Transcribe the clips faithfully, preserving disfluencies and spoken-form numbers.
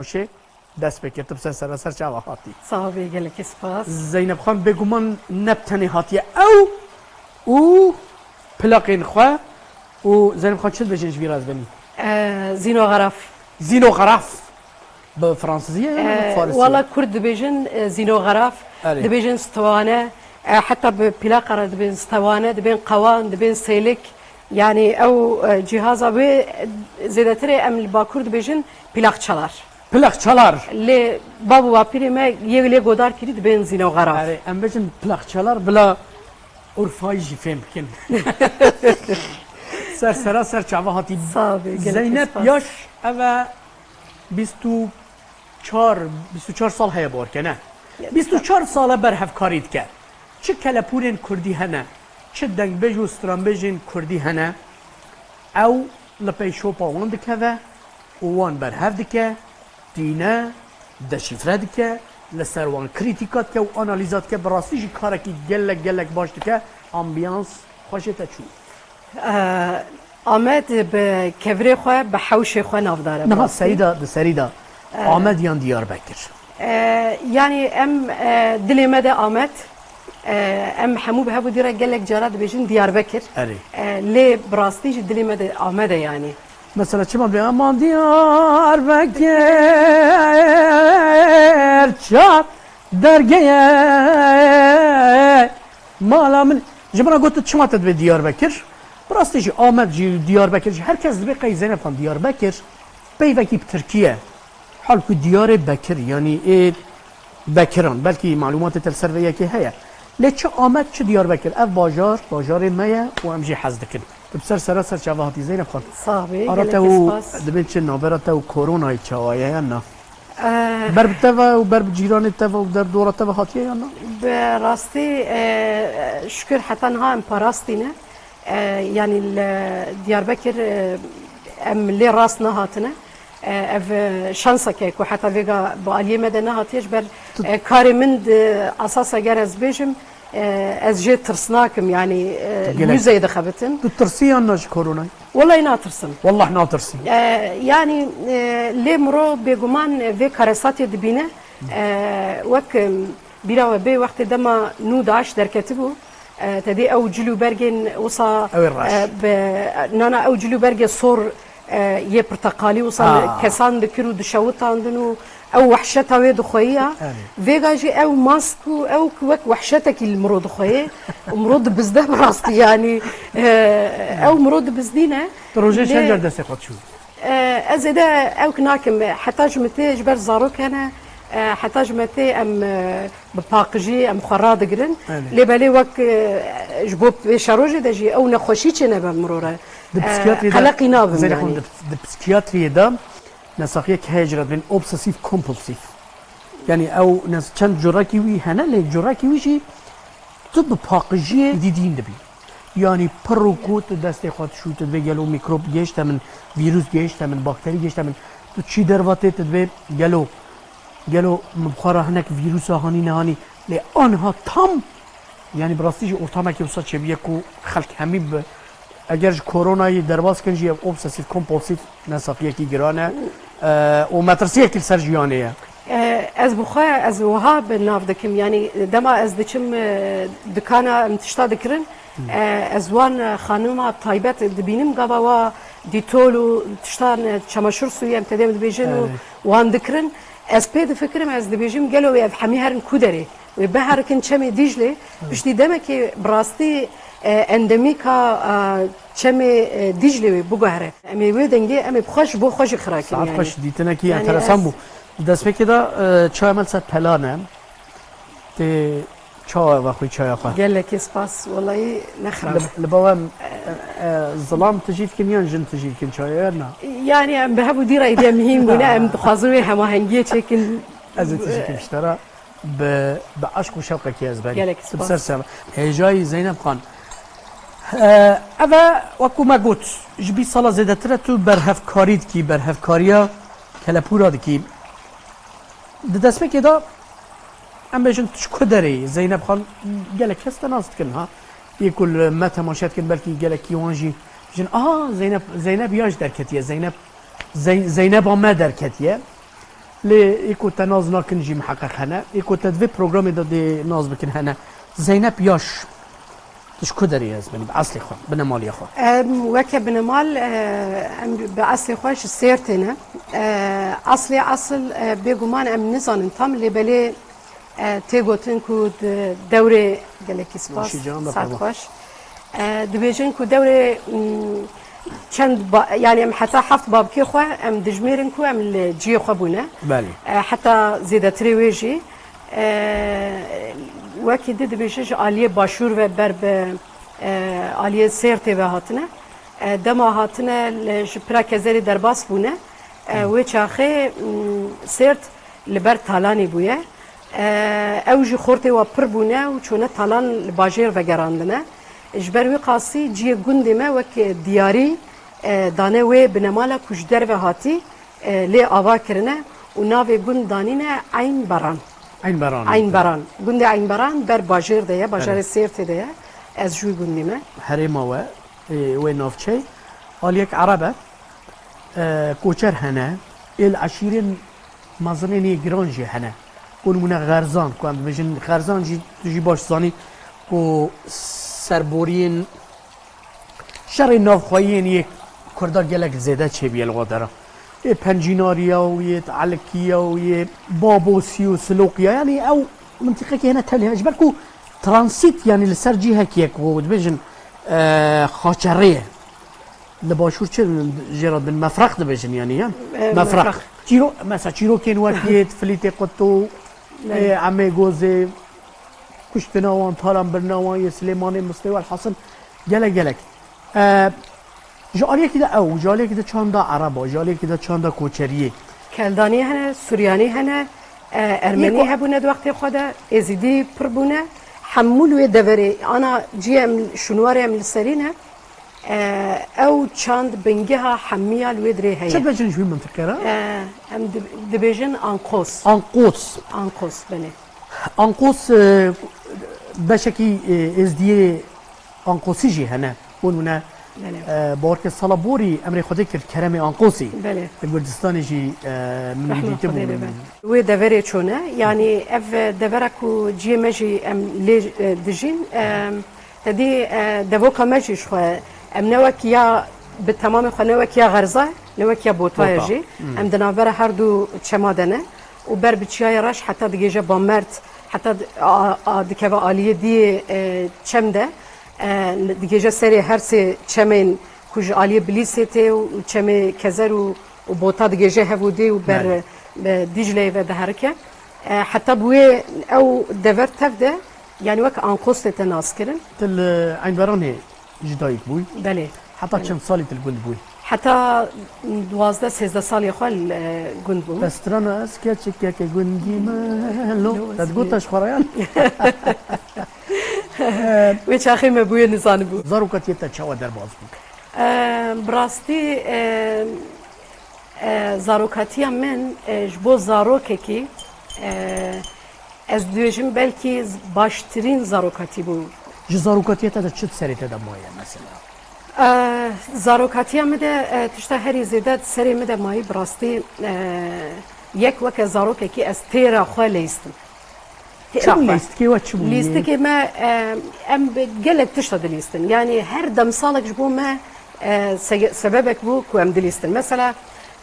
Şê dest pê kir, tu bi ser sera ser çava hatî. Sax bî, gelekî spas. Zeynep Xan bêguman ne bi tenê hatiye ew û plaqên xwe û Zeynep Xan çi dibêjin ji vî re ez benî? E, zînoxeraf. Zînoxeraf. Bi fransizî ye yan bi E, farisî? Wala kurd dibêjin, e, zînoxeraf, Erê. Dibêjin stwane, e, heta bi plaqa re dibên stwane, dibên qewan, dibên sêlik. Yani ew, e, cîhaza wê, e, zêdetirê em li Bakur dibêjin plak çalar. Plak çalar. Lê bab û bapîrê me yê lê godar kirî dibên zînoxeraf. Erê, em bêjin plak çalar bila Urfayî jî fêm bikin. Ser sera ser çava hatî. Sağ ol, gelek Zeynep spas. Yaş, ev e bîst û çar, bîst û çar sal heye, bor ke ne? Bîst û çar sal e berhevkarî dike. Çi kelepûrên kurdî hene, çi dengbêj û stranbêjên kurdî hene, ew li pey şopa wan dikeve û wan berhev dike, tîne, deşîfre dike, li ser wan krîtîka dike û analîza dike. Bi rastî jî karekî gelek, gelek baş dike. Ambiyans xweş ê te çû. Eee, Amed bi kevirê xwe, bi hewşê xwe navdar e, bi Niha rastî. Serî de, di serî de Eee. Amed yan Diyarbekir? Eee, yanî em, eee, dilê me de Amed, eee, em hemû bi hev û dî re gelek cara dibêjin Diyarbekir. Erê. Eee, lê bi rastî jî dilê me de Amed e yanî. Mesela çima dibê, "Aman Diyarbekir, çar dergeye mala min." Ji min re got, "Çima te dibê Diyarbekir?" Bi rastî jî Amed jî, Diyarbekir jî, her kes dibê qey Zeynep Xan Diyarbekir peyvekî bi tirkî ye. Halkû Diyarê Bekir, yanî ê Bekiran. Belkî malûmatê te li ser vê yekê heye. Lê çi Amed, çi Diyarbekir, ev bajar, bajarê me ye û em jî hez dikin. Tu bi ser sera ser çava hatî, Zeynep Xan. Sax bî, Ara te gelekî û spas. Dibên çi navbera te û koronayê çawa ye yan na? Eh. Ber bi te ve û ber bi cîranê te ve û ber dora te ve hatiye yan na? Bi rastî, eh, şikir heta niha em parastî ne. E, yanî li Diyarbekir, e, em lê rast nehatine. E, ev, e, şansek e ku heta vêga bi aliyê me de nehatiye, ji ber, e, karê min di esas, eger ez bêjim, e, ez jê tirsnak im, yanî, e, Tu gelek- muzeyê dixebitin. Tu tirsî yan na ji koronayê? Wellahî natirsim. Wallah natirsim. E, yanî, e, lê mirov bêguman vê karesatê dibîne. E, wek, e, Bîra we bê, wextê dema nû DAIŞ derketibû, e, te dî ew cil û bergên wisa, Ew ê reş. e, bi, nana ew cil û bergê sor, e, yê pirteqalî wisa Ha. kesan dikir û dişewitandin û ew wehşeta wê dixweyiya. Erê. Vêga jî ew mask û ew wek wehşetekî li mirov dixweyê û mirov dibizde bi rastî, yanî, e, ew mirov dibizdîne. Tu rojê çend Lê- car destê xwe çû? E, ez êde ewk nakim. Heta ji min tê, ji ber zarok hene, e, heta ji me tê em, e, bi paqijî em xwe radigirin. Belê. Lê belê wek, e, ji bo pêşerojê de jî ew nexweşî çênebe mirov re. Di E, psikiyatriyê de, qeleqî nabim Zeynep Xanım, yanî. di, di psikiyatriyê de nesaxiyek heye ji re dibên obsesîv kompulsîv. Yanî ew nes-, çend curekî wî hene, lê curekî wî jî tu bi paqijiyê dîdîn dibî. Yanî pir û ku tu destê xwe dişû, tu dibê gelo mîkrop gêşte min, vîrus gêşte min, bakterî gêşte min. Tu çî derva tê, tu dibê gelo, gelo min bi xwe re hinek vîrusa hanî nehanî. Lê aniha tam, yanî bi rastî jî ortamekê wisa çêbûye ku xelk hemî bi, eger ji koronayê derbas kin jî ev obsesîv kompulsîv nesaxiyekî giran e, e, û metirsiyekî li ser jiyanê ye. E, ez bi xwe, ez wiha bi nav dikim. Yanî dema ez diçim, e, dikana em tişta dikirin, Hmm. e, ez wan, e, xanima taybet dibînim, gava wa dîtol û tiştan, e, çamaşir suyu em tedê dibêjin û Evet. wan dikirin. Ez pê difikirim, ez dibêjim, gelo wê ev hemî herin ku derê? Wê biherikin çemê Dîclê, Hmm. piştî demekê bi rastî, e, endemîka, e, çemê, e, Dîclê wê biguhere. Em ê wê dengê, em ê bi xwe ji bo xwe jî xira kin Saet yanî. xweş, dîtinekî Yanî enteresan ez bû. Di destpêkê de, e, çaya me li ser pelan e. Tê çawa ve xwî çaya xwe? Gelekî spas, welayî ne xirab. Li, li ba we em, e, e, zilam tijî dikin yan jin tijî dikin çaya yan na? Yanî em bi hev û dî re êdî em hîn bûne, em dixwazin wê hemahengiyê çêkin. Ez ê tijî kim ji te re? Bi, bi eşq û şewqekî ez benî. Gelek Tu bi spas. ser ser. Hêjayî Zeynep Xan. Eee, ev e, wekû me got, ji bîst sala zêdetir e tu berhevkarî dikî, berhevkariya kelepûra dikî. Di destpêkê de, em bêjin, tu ji ku derê yî? Zeynep Xan, gelek kes te nas dikin, ha? Yê ku li me temaşe dikin, belkî gelekî wan jî jin, aha, Zeynep, Zeynep yan jî derketiye, Zeynep, Zey-, Zeyneba me derketiye. Lê ê ku te nas nakin jî miheqeq hene. Ê ku te di vê programê de dê nas bikin hene. Zeynep Yaş, tu ji ku derê ye, ez benî, bi eslê xwe, binemaliya xwe? Em, weke binemal, e, em bi eslê xwe ji Sêrtê ne. E, eslê esil, e, bêguman em nizanin tam, lê belê, e, tê gotin ku di dewrê, gelekî spas, Başî can, saet bexwe. Xweş. E, dibêjin ku dewrê, mm, çend ba-, yani em heta heft babikê xwe em dijmêrin ku em li cihê xwe bûne. Belê. E, heta zêdetirê wê jî, e, wekî di dibêje ji aliyê başûr ve ber bi, e, aliyê Sêrtê ve hatine. E, dema hatine li, ji pira Kezerê derbas bûne. E, wê çaxê, mm, Sêrt li ber talanê bûye. E, ew jî xortê wa pir bûne û çûne talan li bajêr vegerandine. Ji ber wî qasî cihê gundê me wek diyarî, e, dane wê binemala ku ji derve hatî, e, lê ava kirine û navê gund danîne Eyn Beran. Eyn Beran. Eyn Beran. Gundê Eyn Beran ber bajêr de ye, bajarê Sêrtê de ye. Ez ji wî gundî me. Herêma we, e, wê navçeyê, aliyek Ereb e. E, koçer hene, ê li eşîrên mezinên yê giran jî hene. Ku nimûne Xerzan, ku em dibêjin Xerzan jî, tu jî baş zanî ku serboriyên şerê navxweyî yên yê Kurda gelek zêde çêbûye li wa dera. Yê Pencînariya û yê Elikiya û yê Babosî û Siloqiya, yanî ew mintîqekî hene tevlî hene. Ji ber ku transît, yanî li ser cihekî ye ku dibêjin, e, xaçerê ye. Li başûr çi jê re dibin? Mefreq dibêjin, yanî, ya? E, mefreq. Mefreq. Çîro-, mesela çîrokên wek yê Filîtê Qutû, Belê. E, Emê Gozê, kuştina wan, talan birina wan yê Silêmanê Mistê, welhasil gelek gelek. E, ji aliyekî de ew, ji aliyekî de çanda Ereba, ji aliyekî de çanda koçeriyê. Keldanî hene, Suryanî hene, e, Ermenî Yê ku hebûne di wextê xwe de, Êzîdî pir bûne. Hemû li wê deverê, ana cî em, şûnwarê em li serî ne. E, ew çand bingeha hemiya li wê dirê heye. Çi dibêjin ji wî mintiqê re? E, em dib-, dibêjin Anqos. Anqos. Anqos, belê. Anqos, e, beşekî, e, êzdiyê Anqosî jî hene. Hûn hûne, Belê. e, bawerke sala borî emrê Xwedê kir keremê Anqosî. Belê. Li Kurdistanê jî, e, min Rehma dîtibû. Xwedê lê be. Wê deverê çûne, yanî ev devera ku ciyê me jî em lê, e, dijîn, e, te dî, e, devoka me jî ji xwe, em ne wek ya bi temamê xwe, ne wek ya Xerza, ne wek ya Botaya Bota. jî. Hmm. Em di navbera her du çema de ne û ber bi Çiyayê Reş heta digêje Bamert, heta di-, a, a, dikeve aliyê diyê, e, çem de, e, digêje serê her sê çemên ku ji aliyê Bilîsê tê û çemê Kezer û, û Bota digêje hev û dê û ber, Belê. e, Dîcleyê ve diherike. E, heta bi wê ew dever tev de, yanî wek Anqostê te nas kirin. Tu li Eynberanê ji dayik bûyî? Belê. Heta Belê. çend salî tu li gund bûyî? Heta duwazdeh sêzdeh salê xwe li, e, gund bûm. Te strana ez keçikeke gundî me lo. Lo Te ez digot bûyî. Te ji xwe re yan? Wê çaxê me bûye nizanibû. Zarokatiyê te çawa derbas bû? E, bi rastî, e, e, zarokatiya min, e, ji bo zarokekî, e, ez dibêjim belkî z-, baştirîn zarokatî bû. Ji zarokatiya te de çi di serê te de maye mesela? E, zarokatiya min de, e, tişta herî zêde di serê min de mayî bi rastî, e, yek weke zarokekî ez têra xwe leyistim. Çi bû lîstikê we, çi bû? Lîstikê me, e, em bi gelek tişta dilîstin. Yanî her demsalek ji bo me, e, se-, sebebek bû ku em dilîstin. Mesela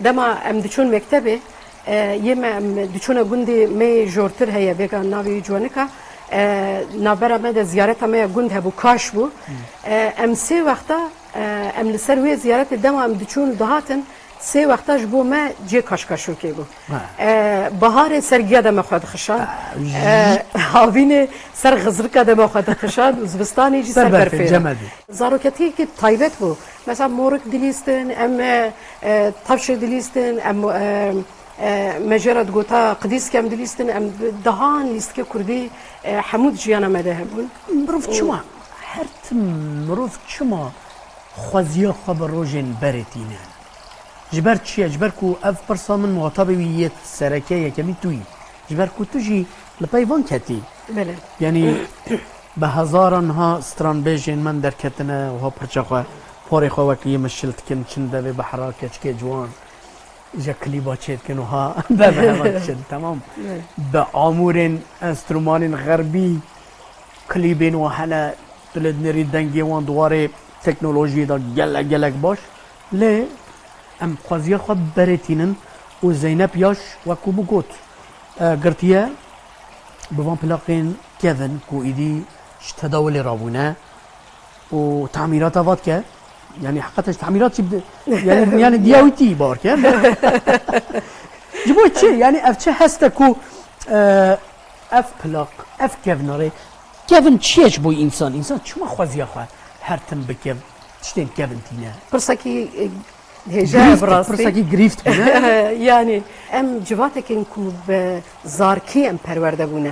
dema em diçûn mektebê, e, yê me em diçûne gundê me yê jortir heye, vêga navê wî Ciwanika, e, navbera me de ziyareta me ya gund hebû, Kaş bû. Hmm. E, em sê wexta, e, em li ser wê ziyaretê dema em diçûn dihatin, Sê wexta ji bo me cê kaşkaşokê bû. Ha. E, biharê ser giya de me xwe dixişand. Ha, E, havînê ser xizirika de me xwe dixişand û zivistanê jî Ser ser berfê, berfê de. cemedî. Zaroketiyekî taybet bû. Mesela morik dilîstin, em, e, e, tavşê dilîstin, em, e, e, me jê re digota qidîsk em dilîstin, em dehan lîstikê kurdî, e, hemû di jiyana me de hebûn. Mirov Û çima, her tim mirov çima xweziya xwe bi rojên berê tîne? Ji ber çi ye? Ji ber ku ev pirsa min muhatabê wî yê sereke yekemî tu yî. Ji ber ku tu jî li pey van ketî. Belê. Yanî bi hezaran ha stranbêjên me derketine, wiha pirça xwe, porê xwe wek yê min şil dikin, çin devê behra keçikê ciwan. Îja klîba çêdikin û ha bebe heman diçin, temam. Bi amûrên enstrûmanên xerbî, klîbên wan hene, tu lê dinêrî dengê wan di warê teknolojiyê de gelek gelek baş. Lê em xweziya xwe berê tînin û Zeynep Yaş, wekû min got, e, girtiye bi van plaqên kevin ku îdî ji tedawilê rabûne û tamîrata va dike. Yani heqeten ji tamîrat jî bi-, yani, yani diya wî tî bar ke. Ji bo çi? Yani ev çi heste ku, e, ev plaq, ev kevnarê, kevin çi ye ji bo însan? Însan çima xweziya xwe her tim bi kev-, tiştên kevin tîne? Pirsekî, e, hêja ye bi rastî. Girîft, pirsekî girîft bûne. Yani em civatekên ku bi zarkî em perwerde bûne.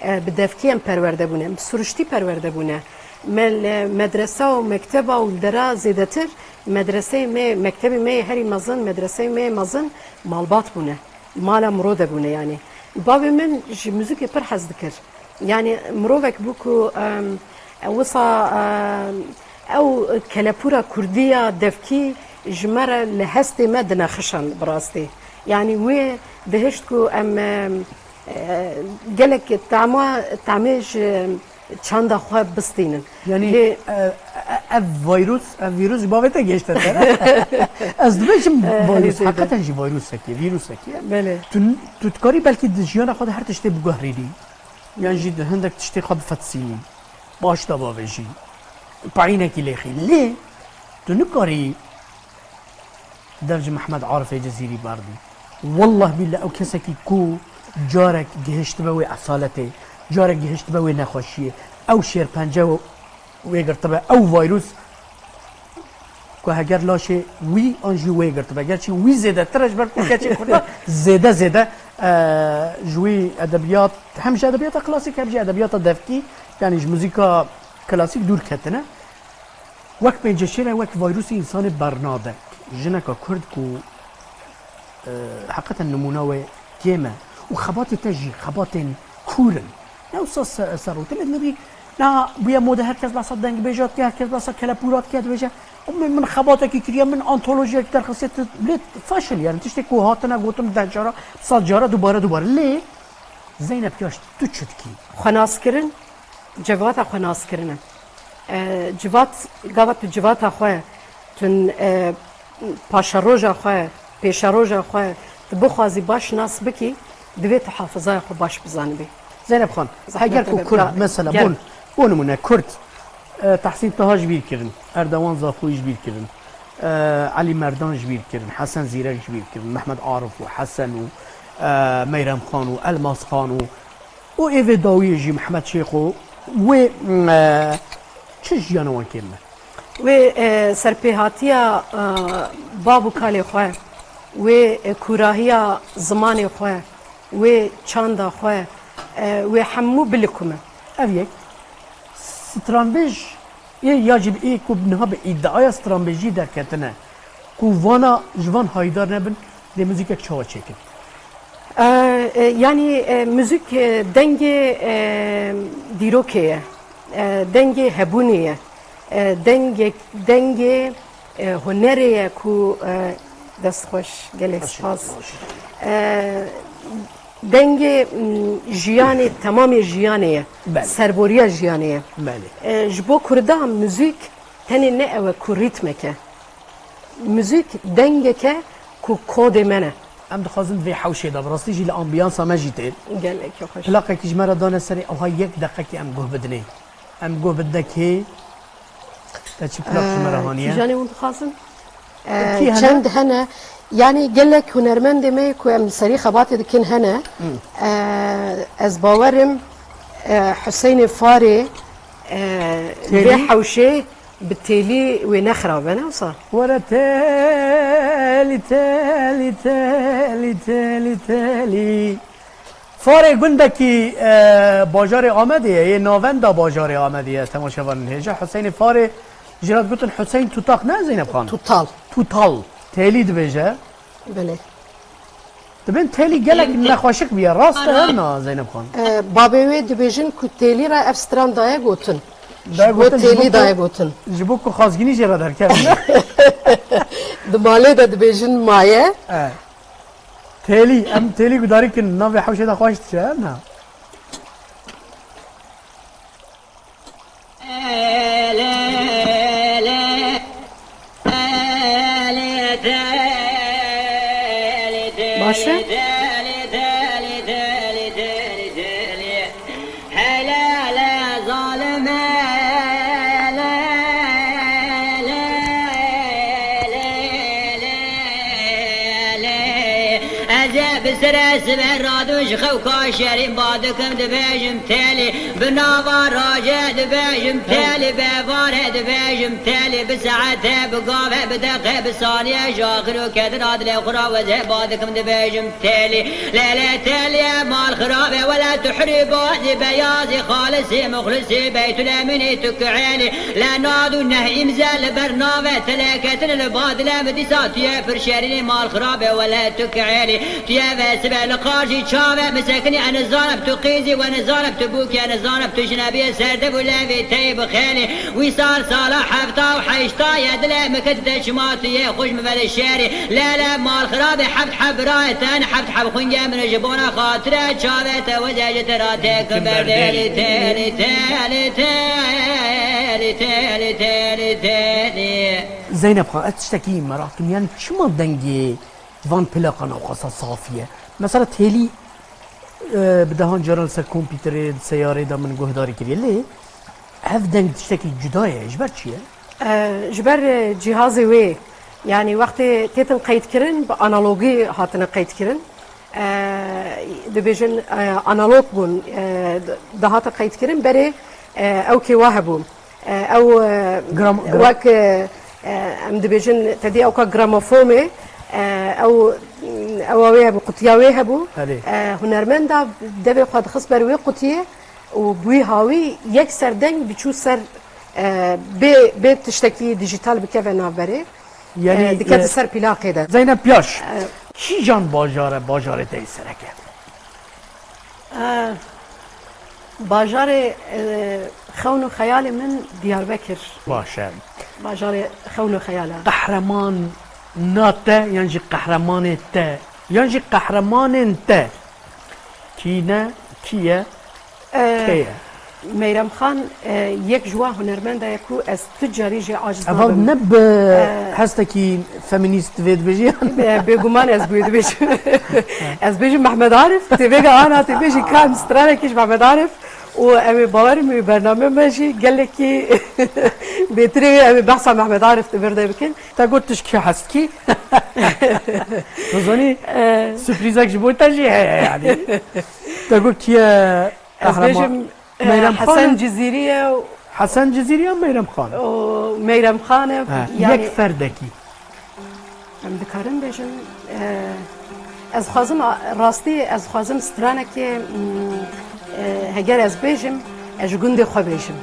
E, bi devkî em perwerde bûne, em bi suriştî perwerde bûne. Me li medresa û mekteba û li dera zêdetir, medreseyê me, mektebê me yê herî mezin, medreseyê me yê mezin malbat bûne. Mala miro de bûne yani. Bavê min ji muzîkê pir hez dikir. Yani mirovek bû ku, em, wisa, em, ew kelepûra kurdî ya devkî ji me re li hestê me dinexişand bi rastî. Yani wê dihişt ku em, em, E, gelek tama, tamê ji çanda xwe bistînin. Yani, lê, e, e, ev virus, ev virus ji bavê te gêşte te. Ez dibêjim, e, virus, herî zêde. Heqeten jî virusekê, virusekê. Belê. Tu, tu dikarî belkî di jiyana xwe de her tiştê biguherînî. Yan jî di hindek tiştê xwe bifetisînî. Baş de bavêjî. Payînekî lêxî. Lê tu nikarî dev ji Mehmed Arifê Cizîrî berdî. Wallah billah ew kesekî ku carek gihiştibe wê esaletê, carek gihiştibe wê nexweşiyê, ew şêrpence wê girtibe, ew virus ku heger laşê wî an jî wê girtibe. Gerçî wî zêdetir e ji ber ku keçê kurda zêde zêde, e, ji wî edebiyat, hem ji edebiyata klasîk hem jî edebiyata devkî, yani ji muzîka klasîk dûr ketine. Wek pênceşêr e, wek vayrûsê însanê bernade. Jineka kurd ku, e, heqeten nimûna wê kêm e û xebatê te jî xebatên kûr in. Ne wisa se-, serû. Tu lê dinêrî, na bûye mode, her kes behsa dengbêja dike, her kes behsa kelepûra dike, dibêje, "Min, min xebatekî kiriye, min antolojiyek derxisiye", tu lê feşil, yani tiştê ku hatine gotin deh cara, sed cara, dubare, dubare. Lê Zeynep Yaş, tu çi dikî? Xwenaskirin, civata xwenaskirin e. E, civat, gava tu civata xwe, tu, e, paşeroja xwe, pêşeroja xwe, tu bixwazî baş nas bikî, divê tu hafizaya xwe baş bizanibî. Zeynep Xan, zehmet heger ku Kurd, mesela, gel. Bon, bo nimûne, Kurd, e, Tehsîn Taha ji bîr kirin, Erdewan Zaxoyî ji bîr kirin, e, Elî Merdan ji bîr kirin, Hesen Zîrek ji bîr kirin, Mehmet Arif û Hesen û, e, Meyrem Xan û Elmas Xan û û ê vê dawiyê jî Mehmet Şêxo, wê, e, çi jiyana wan kêm e? Wê, e, serpêhatiya, e, bav û kalê xwe, wê, e, kûrahiya zimanê xwe, wê çanda xwe, e, wê hemû bilikume. Ev yek. Stranbêj ê ya jî ê ku niha bi îdiaya stranbêjî derketine, ku vana ji van hayîdar nebin, dê muzîkek çawa çêkin? E, e, yanî, e, muzîk, e, dengê, e, dîrokê ye, e, dengê hebûnê ye, e, dengê, dengê, e, hunerê ye ku, e, dest xweş, gelek spas. E, dengê, m, jiyanê, temamê jiyanê ye. Belê. Serboriya jiyanê ye. Belê. E, ji bo Kurda muzîk tenê ne ew e ku rîtmek e. Muzîk dengek e ku kodê me ne. Em dixwazin vê hewşê de, bi rastî jî li ambiyansa me jî tê. Gelekî xweş. Plaqekî ji me re dane serê, ewha yek deqekî em guh bidinê. Em guh bidine kê? Te çi plaq ji me re haniye? Kîjanê hûn dixwazin? Kî hene? Çend hene. Yanî gelek hunermendê me ku em serî xebatê dikin hene. Hmm. E, ez bawerim, e, Huseynê Farê, e, vê hewşê Bi têlî wê nexirabe, ne wisa? Were têlî, têlî, têlî, têlî, têlî. Farê gundekî, e, bajarê Amedê ye, yê navenda bajarê Amedê ye, temaşevanên hêja. Huseynê Farê jî re digotin Huseyn Tutaq, ne Zeynep Xan? Tutal. Tutal. Têlî dibêje. Belê. Dibên têlî gelek nexweşik bûye. Rast e, na Zeynep Xan? E, babê wê dibêjin ku têlî re ev stran daye gotin. Daye gotin, ji bo têlî daye gotin. Ji bo ku xwazgînî jê re derkevin. Di malê de dibêjin maye. E. Têlî, em têlî gudarî kin, navê hewşê de xweş diçe, na? Baş e? Ez ê bi sere sibe radû ji xew kaşerî ba dikim dibêjim têlî. Bi nava rojê dibêjim têlî, bi evarê dibêjim têlî, bi saete, bi gave, bi deqe, bi saniye ji axir û kedira dilê xwe ra wezê ba dikim dibêjim têlî. Lê lê têlî mal xirabe wele tu hirî bazî beyazî xalisî muxlisî beytulêmînî tu kiêlî. Lê nod û neh îmze li ber nave telê ketine li ba dilê min dîsa tu yê pir şerînî mal xirabe wele tu kiêlî. Tu yê ve sibe li qarjî çave min sekinî, ez nizanim tu qîzî we nizanim tu bûkî, ez nizanim tu jinebiyê serde bû levî tey bixêlî. Wî sal sala hefta û heşta ye dilê min ket te çima tu yê xweş min velê şerî. Lê lê mal xirabê heft heb birayê te ne heft heb xwingê min ji bona xatire çavê te weze ji te ra têkim berdêlî têlî têlî têlî têlî têlî têlî têlî. Zeynep Xan, ez tiştekî merak dikim, yanî çima dengê van plaqan ewqasa safî ye? Mesela têlî, e, bi dehan caran li ser kompîterê, di seyarê de min guhdarî kiriye, lê ev deng tiştekî cuda ye. Ji ber çi ye? E, ji ber, e, cîhazê wê, yanî wextê têtin qeydkirin, bi analogî hatine qeydkirin. E, dibêjin, e, analog bûn, e, dihate qeydkirin, berê, e, ew kêwa hebû. E, ew, e, Gram-, gram- wek, e, e, em dibêjin, te dî ewka gramofomê, e, ew, ewa wê hebû, qutiya wê hebû. Belê. E, hunermenda devê xwe dixist ber wê qutiyê û bi wî hawî yek ser deng diçû ser, e, bê, bê tiştekî dijîtal bikeve navberê. Yanî, e, dikete e, ser plaqê de. Zeynep Yaş, e, kîjan bajar e, bajarê te yê sereke? E, bajarê, e, xewn û xeyalê min Diyarbekir. Baş e. Bajarê xewn û xeyala. Qehreman na te yan jî qehremanê te yan jî qehremanên te kî ne, kî ye? E, Kê ye? Meyrem Xan, e, yek ji wan hunermenda ye ku ez tu carî jê aciz Eval nabim. Ne bi E, hestekî feminîst vê dibêjî yan? E, bêguman ez bi wê dibêjim. Ez bêjim Mehmet Arif, tê vêga ana tê bêjî ka em stranekî ji Mehmet Arif û em ê bawerim wê bername me jî gelekî bêtirê wê em ê behsa Mehmet Arif di vir de bikin. Te got tu ji kî hez dikî? Tu zanî, e, surprîzek ji bo te jî heye yanî. Te got kî ye? Ez Qehreman. Bêjim, e, Meyrem Hesen Xan e? Cizîrî ye û Hesen Cizîrî ya Meyrem Xan? O Meyrem Xan e, ha, yanî yek ferdekî. Em dikarin bêjin, e, ez xwazim a-, rastî ez xwazim stranekê, mm, e, heger ez bêjim, ez ji gundê xwe bêjim.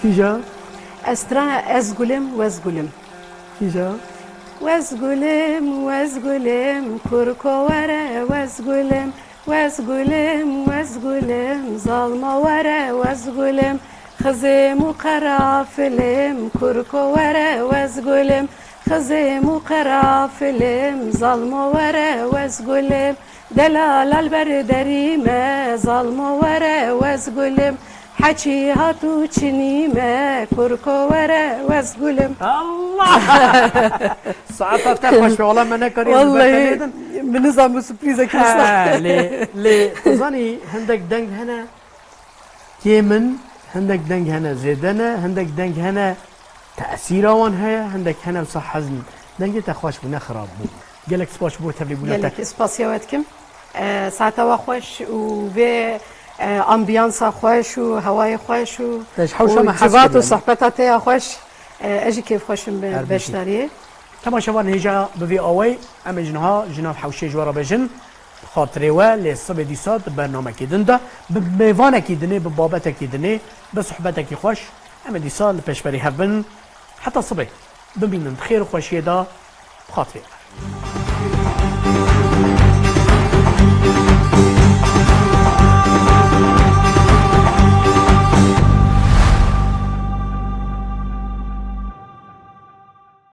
Kîja? Ez strana Ez Gulim, Wez Gulim. Kîja? Wez Gulim, Wez Gulim, kurko were Wez Gulim. Wez Gulim, Wez Gulim, zalma were Wez Gulim. Xizim û qerafilim, kurko were Wez Gulim. Xizim û qerafilim, zalmo were Wez Gulim. Delala li ber derî me, zalmo were Wez Gulim. Heçî hat û çinî me, kurko were Wez Gulim. Allah! Saeta te xweş be, wala me nekarî ez Wallahî, bertevê din. Min nizam bi surprîzekî wisa. He, lê, lê tu zanî hindek deng hene, kêm in, hindek deng hene zêde ne, hindek deng hene tesîra wan heye, hindek hene wisa hezin. Dengê te xweş bû, ne xirab bû. Gelek spas ji bo tevlîbûna te. Gelek spasiya we dikim. E, saeta we xweş û vê, e, ambiyansa xweş û hewayê xweş û, Te ji hewşa û me hez civat û kiriye. Sohbeta te ya xweş. E, ez jî kêfxweş im bi Her bikî. Beşdariyê. Temaşevan hêja bi vî awayî em ê ji niha ji nav hewşê ji we re bêjin. Bi xatirê we lê sibê dîsa di bernamekî din de bi mêvanekî dinê, bi babetekî dinê, bi sohbetekî xweş em ê dîsa li pêşberî hev bin. Heta sibê bimînin di xêr û xweşiyê de bi xatirê we.